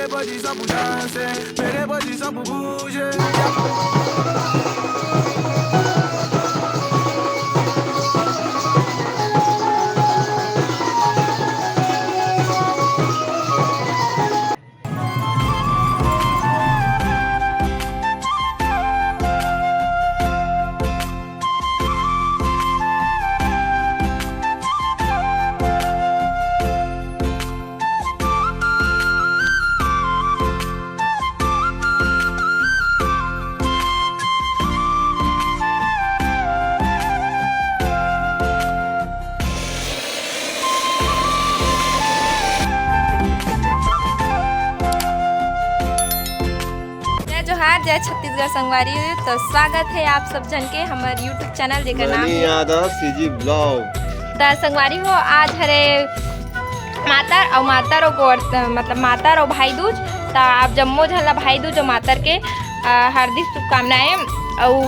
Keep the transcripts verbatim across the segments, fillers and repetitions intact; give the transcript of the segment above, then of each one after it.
Posição pro dança, pede posição pro bouge. जय जोहार, जय छत्तीसगढ़ संगवारी हो। तो स्वागत है आप सब जन के हमर YouTube चैनल, जेकर नाम ननी है यादव CG Vlog। त संगवारी हो, आज हरे मातर अउ मातर अउ गोर, मतलब मातर अउ भाई दूज। त आप जम्मो झन ला भाई दूज अउ मातर के, अ, हार्दिक शुभकामनाएं। अउ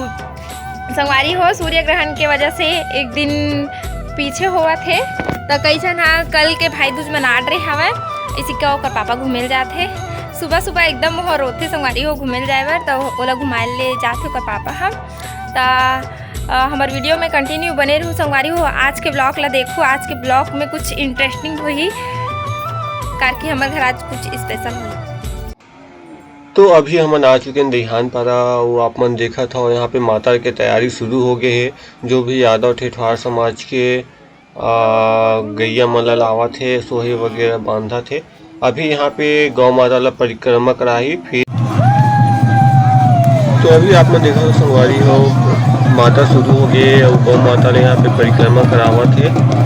संगवारी हो, सूर्य ग्रहण के वजह से एक दिन पीछे होवत हे, त कई झन ह कल के भाई दूज मना डरे हवय, इसी का ओकर पापा घूमे ल जात हे। सुबह सुबह एकदम ओह रोथे संगवारी हो घूमे ल जाए बर, त ओला घुमाए ले जात हे ओकर पापा ह। त, अ, हमर वीडियो में continue बने रहू संगवारी हो। आज के vlog ला देखू, आज के vlog में कुछ interesting होही, काकि हमर घर आज कुछ special होही। तो अभी हमन आ चुके हैं दईहान पारा, अउ आप मन देखत हव, यहाँ पे मातर के तैयारी शुरू हो गए हे। जो भी यादव ठेठवार समाज के, आ, गैया मन ला लावत हे, सोहे वगैरह बांधत हे। अभी यहाँ पे गौ माता ला परिक्रमा कराही, फिर तो अभी आप मन देखत हव संगवारी हो, मातर शुरू हो गए अउ गौ माता ला यहाँ पे परिक्रमा करावत हे।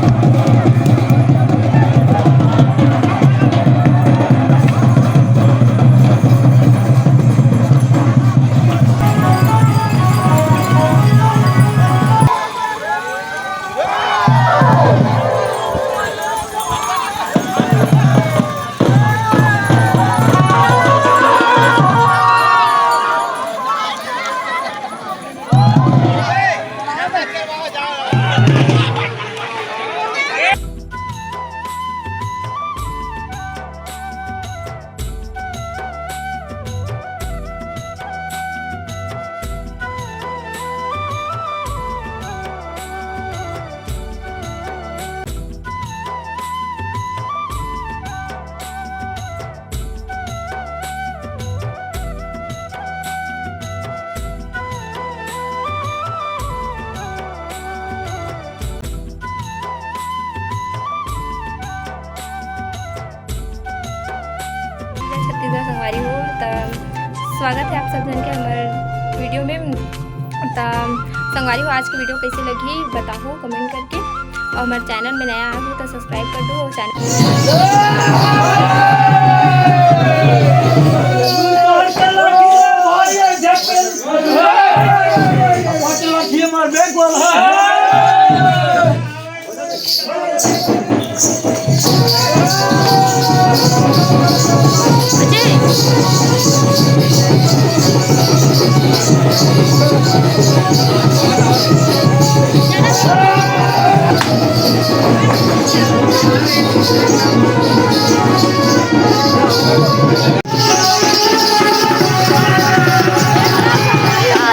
जय छत्तीसगढ़ संगवारी हो, त स्वागत है आप सब जन के हमर वीडियो में। त संगवारी हो, आज की वीडियो कैसे लगी बताओ comment करके, और हमारे चैनल में नया आए हो तो subscribe कर दो और चैनल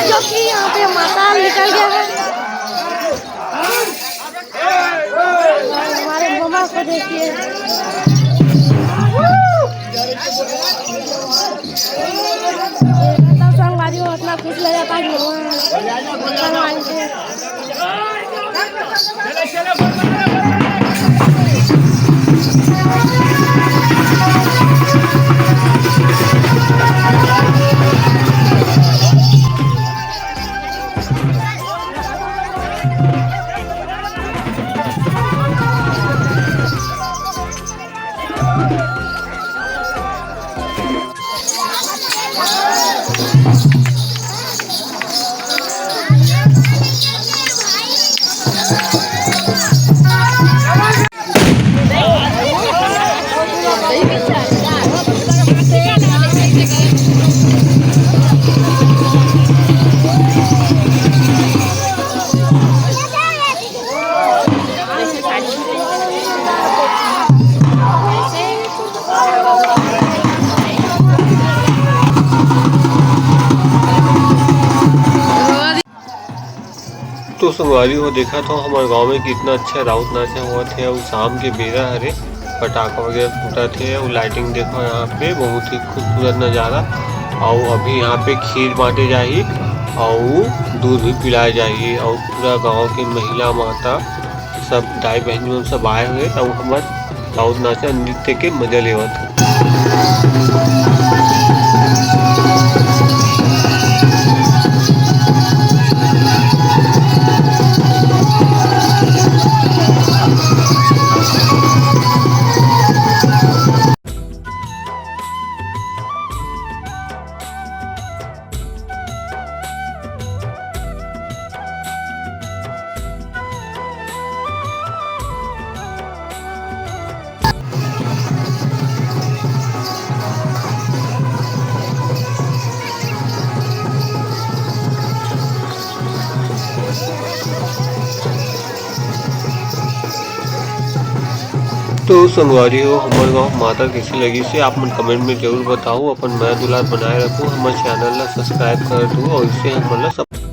जो कि यहाँ पे माता निकल गया है। हमारे बमा को देखिए। तो संगवारी हो, इतना खुश लग जाता है भगवान, भगवान को। तो संगवारी हो, देखत हो हमर गांव में कितना अच्छा राउत नाचा होवत हे। अउ शाम के बेरा हरे, पटाखा वगैरह फूटत हे, अउ लाइटिंग देखो यहाँ पे, बहुत ही खूबसूरत नजारा। अउ अभी यहाँ पे खीर बांटे जाही, अउ दूध भी पिलाए जाही, अउ पूरा गांव के महिला माता, सब दाई बहन मन सब आए हुए, अउ हमर राउत नाचा नृत्य के मजा लेवत हे। तो संगवारी हो, हमर गांव माता कइसे लगिस हे, आप मन comment में जरूर बताओ। अपन मया दुलार बनाए रखो, हमर channel ला subscribe कर दो अउ इसे हमन ला सब